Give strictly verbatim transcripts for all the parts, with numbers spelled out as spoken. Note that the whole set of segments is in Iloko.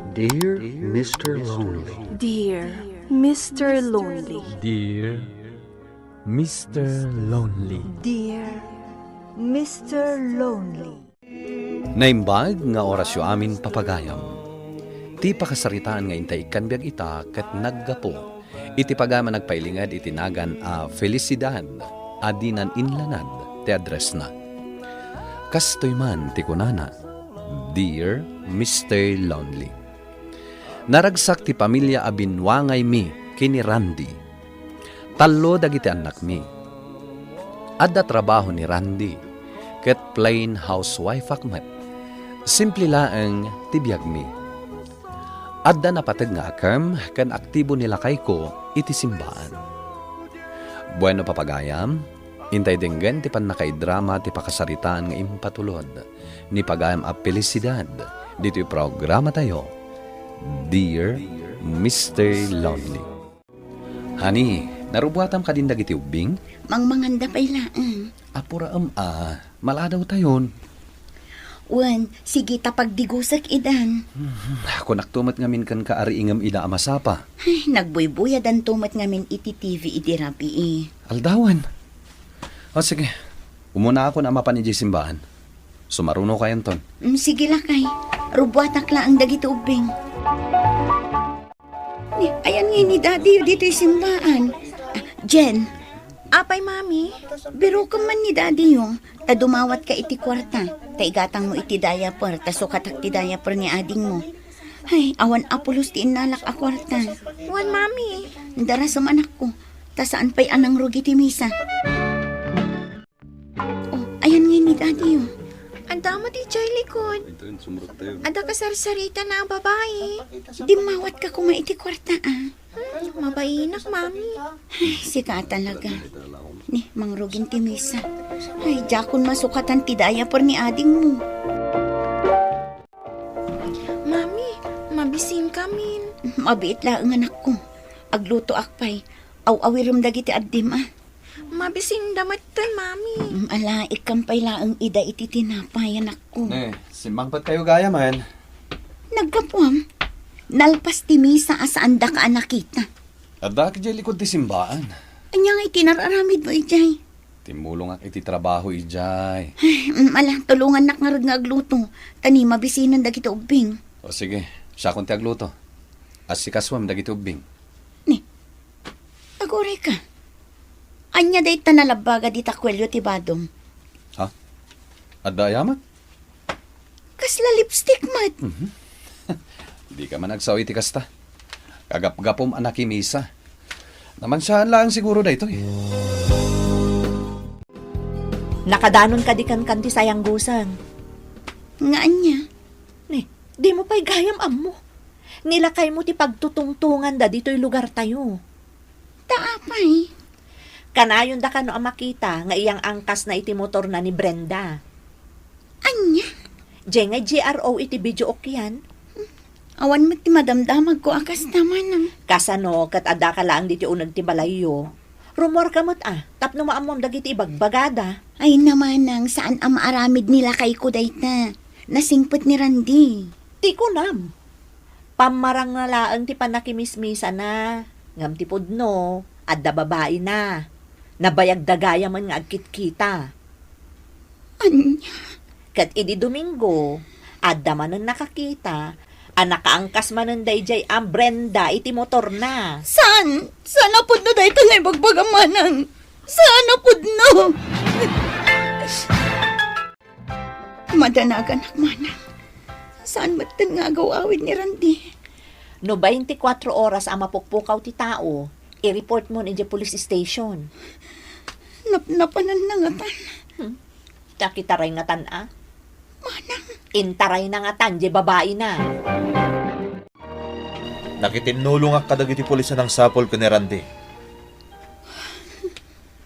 Dear Mister Lonely. Dear Mister Lonely. Dear Mister Lonely. Dear Mister Lonely. Naimbag nga orasyo amin, papagayam. Ti pakasaritaan nga intay ikkan biag ita ket naggapu iti pagayam a nagpailinged iti nagan a Felicidad a dinan inlanad ti addressna. Kastoy man ti kunana, "Dear Mister Lonely." Naragsak ti pamilia a binwangaymi ken ni Randy. Tallo dagiti annakmi. Adda trabaho ni Randy, ket plain housewife-ak met. Simple laeng ti biagmi. Adda napateg nga akem ken aktibo ni lakayko iti simbaan. Bueno, papagayam, intay denggen ti pannakaidrama ti pakasaritaan nga impatulod ni pagayam a Felicidad ditoy programatayo, Dear Mister Lonely. Honey, narubuatam kadin dagiti ubbing? Mangmanganda pay laeng. Apuraem a, maladawtayon. Wen, sige ta pagdigusek idan. Hmm, kunakto met ngamin kenka a riingem ida a masapa. Ay, nagbuybuyadanto met ngamin iti T V idi rabii. Aldawen. O sige, umunaakon a mapan idiay simbaan. Sumarunokayonton. Mm, sige lakay. Rubuatak laeng dagiti ubbing. Ni, ayan ngay ni Daddy ditoy simbaan. Ah, Jen. Apay, Mami? Birokem man ni Daddy, ta dumawatka iti kuarta. Ta igatangmo iti diaper, ta sukatak ti diaper ni adingmo. Ay, awan a pulos ti innalak a kuarta. Wen, Mami. Darasem, anakko. Ta saan pay a nangrugi ti misa. Oh, ayan ngay ni Daddy, oh. Adda met idiay likod. Adda kasarsarita na a babai. Dimmawatka koma iti kuarta, ah. Hmm, mabainak, Mami. Ay, sika talaga. Ni, mangrugin ti misa. Ay, diakon masukatan ti diaper ni adingmo. Mami, mabisinkamin. Mabiit laeng, anakko. Aglutoak pay. Aw-awirem dagiti addim, ah. Mabisinda metten, Mami. Mm, ala, ikkan pay laeng ida iti tinapay, anakko. Ne, simmangpet kayo gayam. Naggapuam. Nalpas ti misa a saandaka a nakita. Addaak idiay likod ti simbaan. Ania nga iti nar-aramidmo idiay? Timmulongak iti trabaho idiay. Ay, mm, ala, tulongannak ngarud nga agluto. Ta ni, mabisinen dagiti ubbing. O sige, siakon ti agluto. Asikasoem dagiti ubbing. Ni, aguray ka. Ania dayta nalabbaga dita kuelyo ti badom? Ha? Adda aya met? Kasla lipstick met. Mhm. Dika man agsao iti kasta. Kagapgapom a nakimisa. Namansiaan laeng siguro daytoy. Nakadanon kadi kenkan ti sayanggusang? Nga ania? Ni, dimo pay gayam ammo. Nilakaymo ti pagtutungtonganda ditoy lugartayo. Ta apay? Kanayonda kano a makita nga iyang angkasna iti motorna ni Brenda. Ania? Diay nga G R O iti video okian. Awan met ti madamdamagko a kasta, manang. Kasano ket addaka laeng ditoy uneg ti balayyo? Rumuarka met a, tapno maammoam dagiti ibagbagada. Ay, na, manang, saan a maaramid ni lakayko dayta. Nasingpet ni Randy. Ti kunam. Pammarangna laeng ti pannakimismisana, ngem ti pudno, adda babaina. Nabayagda gayamen nga agkitkita. Ania? Ket idi Domingo, adda manen nakakita a nakaangkas manen daydiay a Brenda iti motorna. Saan? Saan a pudno dayta nga ibagbagam, manang? Saan a pudno? Madanaganak, manang. Saan metten nga agaw-awid ni Randy? No baintikwatro oras a mapukpukaw ti tao, i-report mon idiay police station. Napnapananna ngatan. Hmm. Nakitaray ngatan a? Manang. Intarayna ngatan diay babaina. Nakitinnulongak kadagiti pulis a nangsapul ken ni Randy.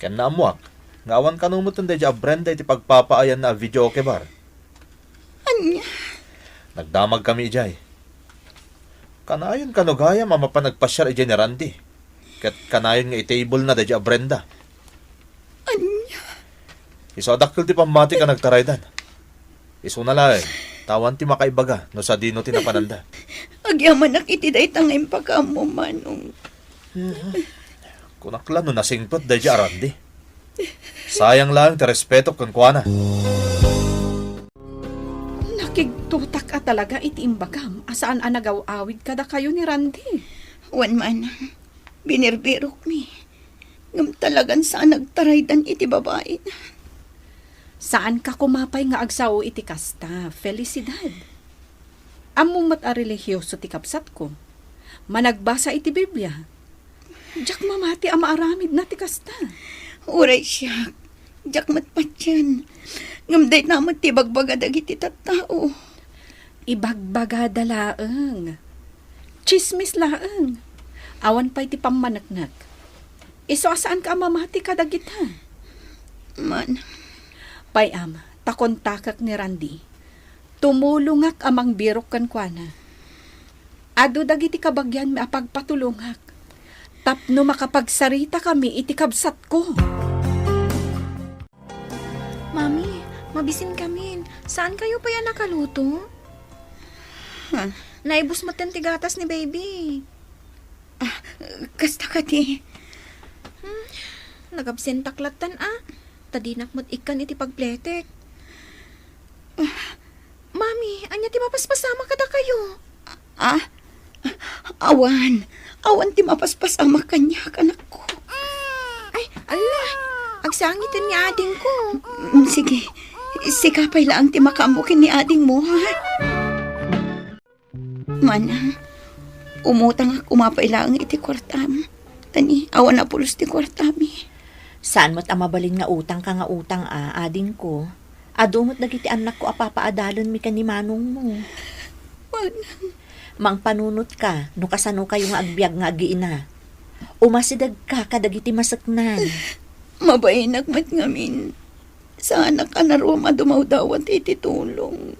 Ken naammoak nga awan kano metten daydiay a Brenda iti pagpapaayanna a videoke bar. Ania? Nagdamagkami idiay. Kanayon kano gayam a mapan agpasiar idiay ni Randy. Ket kanayon nga i-table na daydiay a Brenda. Ania? Isu a dakkel ti pammatik a nagtaraydan. Isuna laeng, ta awan ti makaibaga no sadino ti napananda. Agyamanak iti dayta nga impakaammo, Manong. Kunak la no nasingpet daydi a Randy. Sayang laeng ti respetok kenkuana. Nakigtotak a talaga iti imbagam a saan a nagaw-awid kadakayo ni Randy. Wen, Manang, binirbirokmi. Ngem talagan saan nagtaraydan iti babaina. Saanka koma pay nga agsao iti kasta, Felicidad. Ammom met a relihioso ti kabsatko. Managbasa iti Biblia. Diak mamati a maaramidna ti kasta. Uray siak, diak met patien. Ngem dayta met ti ibagbaga dagiti tattao. Ibagbagada laeng. Tsismis laeng. Awan pay ti pammaneknek. Isu a saanka a mamati kadagita. Man. Pay-am, ta kontakek ni Randy. Tumulongak a mangbirok kenkuana. Adu dagiti kabagianmi a pagpatulongak tapno makapagsaritakami iti kabsatko. Mami, mabisinkamin. Saankayo pay a nakaluto? Huh? Naibus metten ti gatas ni baby. Ah, kasta kadi. Hmm, nagabsentak lattan a. Ta dinak met ikkan iti pagpletek. Ah, Mami, ania ti mapaspasamak kadakayo? Ah? Awan. Awan ti mapaspasamak kaniak, anakko. Ay, ala! Agsangiten ni adingko. Mm, sige. Sika pay laeng ti makaammo ken ni adingmo, ha? Manang, umutangak koma pay laeng iti kuartam. Tani, awan a pulos ti kuartami. Saan met a mabalin nga utangka nga utang a, adingko. Adu met dagiti annakko a papaadalenmi ken ni manongmo. Manang. Mangpanunotka no kasanokayo nga agbiag nga agiina. Umasidegka kadagiti maseknan. Mabainak met ngamin. Saanak a naruam a dumawdawat iti tulong.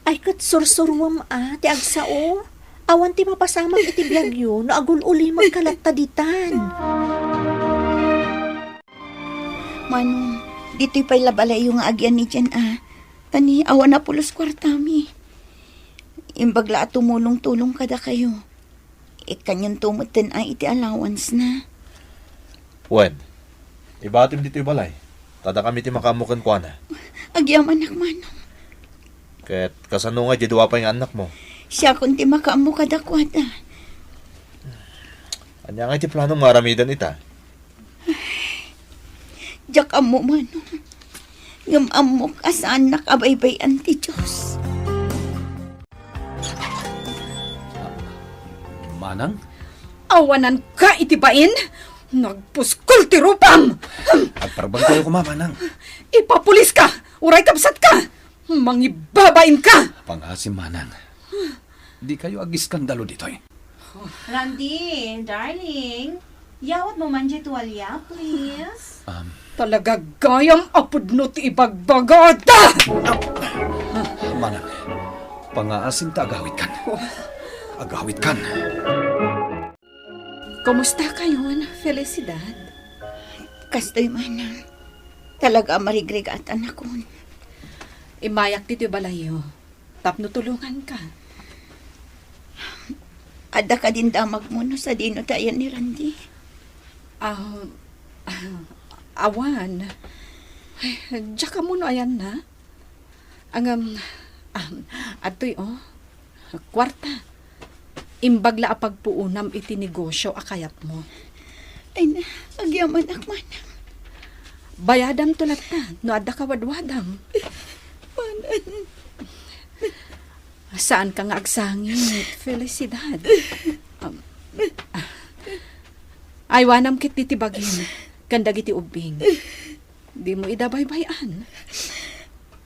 Ay, ket sursuruam a ti agsao. Awan ti mapasamak iti biagyo no agul-ulimekka latta ditan. Manong, ditoy pay la balayyo nga agian ni Jen a. Tani, awan a pulos kuartami. Imbag la a tumulong-tulong kadakayo. Ikkanyonto metten a iti allowance na. Wen, ibatim ditoy balay. Ta dakami ti makaammo kenkuana. Agyamanak, Manong. Ket kasano nga diay dua pay nga annakmo? Siakon ti makaammo kadakuada. Ania nga iti planom nga aramiden ita? Diak ammo, Manong. Ngem ammok a saannak a baybay-an ti Dios. Manang? Awananka iti bain? Nagpuskol ti rupam! Agparbangkayo koma, Manang. Ipapuliska! Uray kabsatka! Mangibabainka! Pangaasim, Manang. Dikayo agiskandalo ditoy. Randy, darling, yawatmo man diay tuwalya, please. Um, Talaga gayam a pudno ti ibagbagada! Manang, pangaasim ta agawidkan. Agawidkan. Kumusta kayon, Felicidad? Kastoy, Manang. Talaga a marigrigatanakon. Immayak ditoy balayyo tapno tulonganka. Adda kadin damagmo no sadino ti ayan ni Randy? Ah, ah, awan. Ay, diak ammo no ayanna. Ngem, ah, adtoy, oh. Kuarta. Imbag la a pagpuonam iti negosyo a kayatmo. Ay na, agyamanak, Manang. Bayadamto latta no adda kawadwadam. Manang. Saanka nga agsangit, Felicidad. Um, ah. Aywanam ketdi ti bagim ken dagiti ubbing. Dimo ida baybay-an.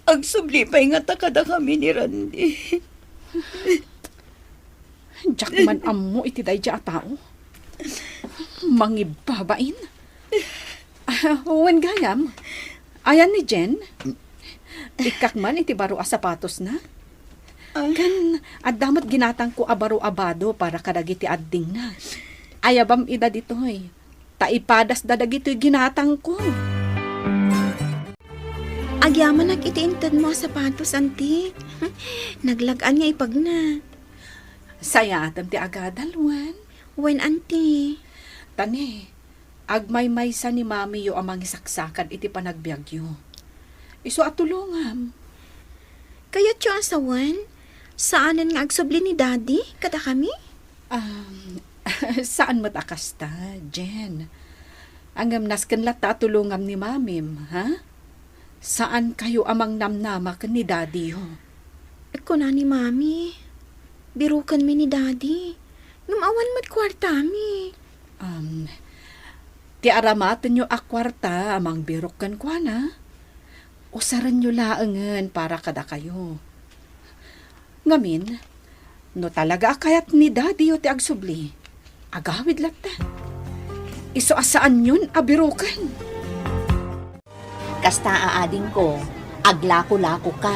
Agsubli pay ngata kadakami ni Randy. Diak man ammo iti daydiay a tao. Mangibabain. Ah, wen gayam, ayan ni Jen? Ikkak man iti baro a sapatosna. Ah. Ken adda met ginatangko a baro a bado para kadagiti addingna. Ayabam ida ditoy. Ta ipadasda dagitoy ginatangko. Agyamanak iti intedmo a sapatos, anti. Naglag-an nga ipagna. Sayaatem ti agadal, wen? Wen, Auntie. Tani, agmaymaysa ni Mamiyo a mangisaksakad iti panagbiagyo. Isu a tulongam. Kayatyo a sawen? Saanen nga agsubli ni Daddy kadakami? Um, saan met a kasta, Jen. Ngem nasken latta a tulongam ni Mamim, ha? Saankayo a mangnamnama ken ni Daddyyo. Kuna ni Mami, birukenmi ni Daddy. Ngem awan met kuartami. Um, ti aramatenyo a kuarta a mangbirok kenkuana, usarenyo laengen para kadakayo. Ngamin, no talaga a kayat ni Daddyyo ti agsubli, agawid latta. Isu a saanyon a biroken. Kasta a adingko, aglako-lako ka.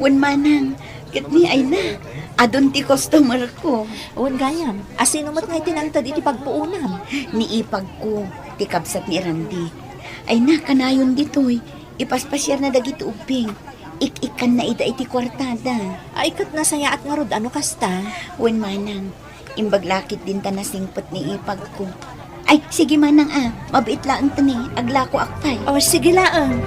Wen manang, ket ni ay na, adun ti customer ko. Wen gayam, asino met nga iti nangted iti pagpuonam? Ni ipagko, ti kabsat ni Randy. Ay na, kanayon ditoy, ipaspasiarna dagiti ubbing. Ik-ikkanna ida iti kuartada. Ay, ket nasayaat ngarud a no kasta. Wen manang, imbag lakit dinta nasingpet ni ipagko. Ay, sige manang a, mabiit laeng tani, aglakoak pay. O, sige laeng.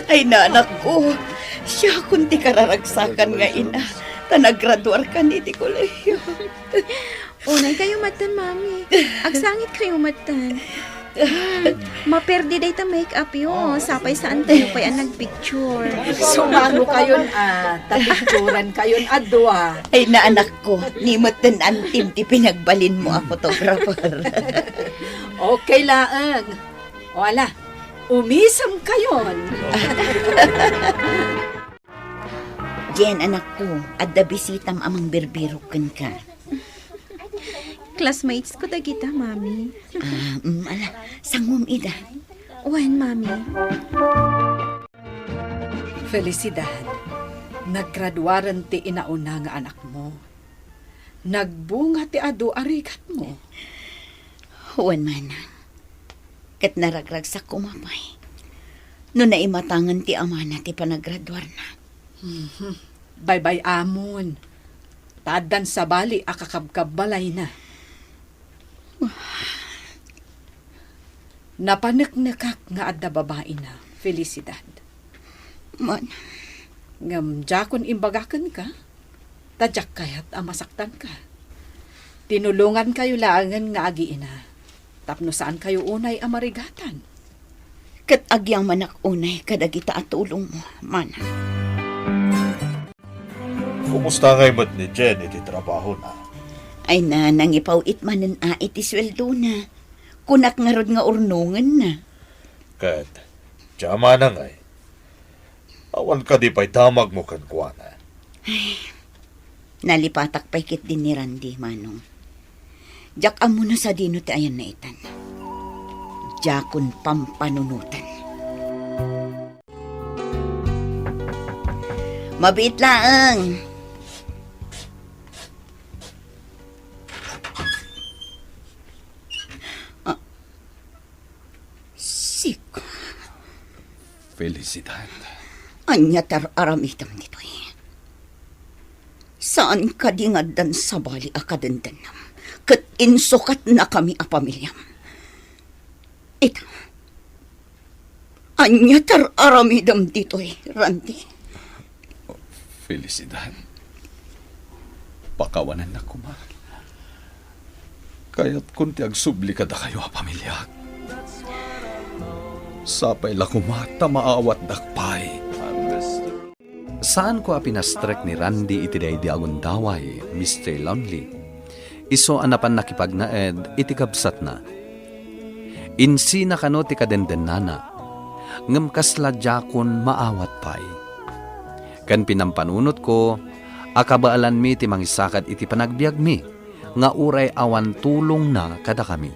Ay, nanakko, siakon ti kararagsakan nga ina, ta nagraduarkan iti kolehiyo. Unay kayo metten, Mami. Agsangit kayo metten. Hmm, maperdi dayta make-up yo. Oh. Sapay saan kayo pay a nagpicture. Sumano kayon a, ta picturan kayon a dua. Ay, naanak ko, ni metten antim ti pinagbalin mo a photographer. Okay laeng. O ala, umisem kayon. Jen, anakko, adda bisitam a mangbirbirok kenka. Classmates ko dagita, Mami. Ah, mm, ala, sangom ida. Wen, Mami. Felicidad, naggraduaren ti inauna nga anakmo. Nagbunga ti adu a rigatmo. Wen, manang. Ket naragragsak koma pay no naimatangan ti amana ti panagraduarna. Mhm. Baybay-amon. Ta addan sabali a kakabkabbalayna. Napaneknekak nga adda babaina, Felicidad. Man. Ngem diakon imbaga kenka, ta diak kayat a masaktanka. Tinulongankayo laengen nga agiina, tapno saankayo unay a marigatan. Ket agyamanak unay kadagita a tulongmo, manang. Kumusta ngay met ni Jen iti trabahona? Ay na, nangipaw-it manen a iti sueldona. Kunak ngarud nga urnongenna. Ket, diak manang ay, awan kadi pay damagmo kenkuana? Ay, nalipatak pay ketdi ni Randy, manong. Diak ammo no sadino ti ayanna itan. Diakon pampanunotan. Mabiit laeng. Ah, sika. Felicidad. Ania ti ar-aramidem ditoy? Saan kadi nga addan sabali a kadendennam ket insukatnakami a pamiliam? Ita, ania ti ar-aramidem ditoy, Randy? Felicidad, pakawanennak koma. Kayatkon ti agsubli kadakayo a pamiliak. Sapay la koma ta maawatdak pay. Saanko a pinastrek ni Randy iti daydi a gundaway, Mister Lonely. Isu a napan nakipagnaed iti kabsatna. Insina kano ti kadendennana, ngem kasla diakon maawat pay. Ken pinampanunotko a kabaelanmi ti mangisakad iti panagbiagmi nga uray awan tulongna kadakami.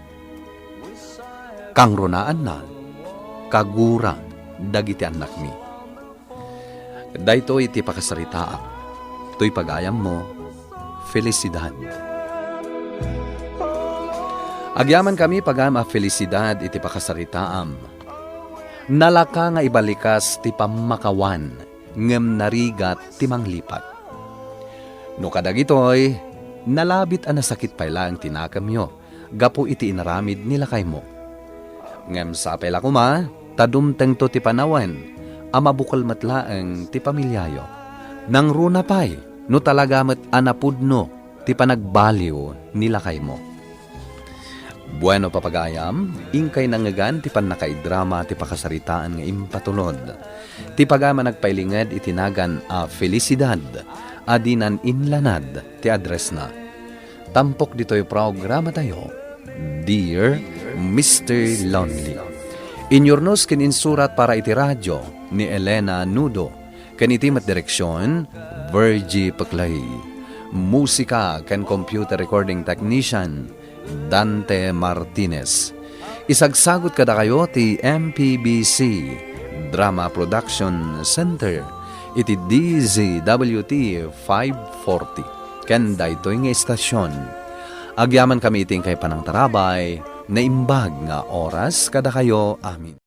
Kangrunaan, kagura dagiti annakmi. Daytoy ti pakasaritaak. Toy pagayammo, Felicidad. Agyamankami, pagayam a Felicidad, iti pakasaritaam. Nalaka nga ibalikas ti pammakawan, ngem narigat ti manglipat. No kadagitoy, nalabit a nasakit pay laeng ti nakemyo gapu iti inaramid ni lakaymo. Ngem sapay la koma ta dumtengto ti panawen a mabukel met laeng ti pamiliayo. Nangruna pay no talaga met a napudno ti panagbaliw ni lakaymo. Bueno, papagayam, inkay nangngegan ti pannakaidrama ti pakasaritaan nga impatulod. Ti pagayam a nagpailinged iti nagan a Felicidad a dinan inlanad ti addressna. Tampok ditoy programatayo, Dear Mister Lonely. Inyurnos ken insurat para iti radio ni Elena Nudo, ken iti met direksion, Virgie Peclay. Musika ken computer recording technician, Dante Martinez. Isagsagut kadakayo ti M P B C Drama Production Center iti D Z W T five forty. Ken daytoy nga istasyon, agyamankami iti inkay panangtarabay, naimbag nga oras kadakayo amin.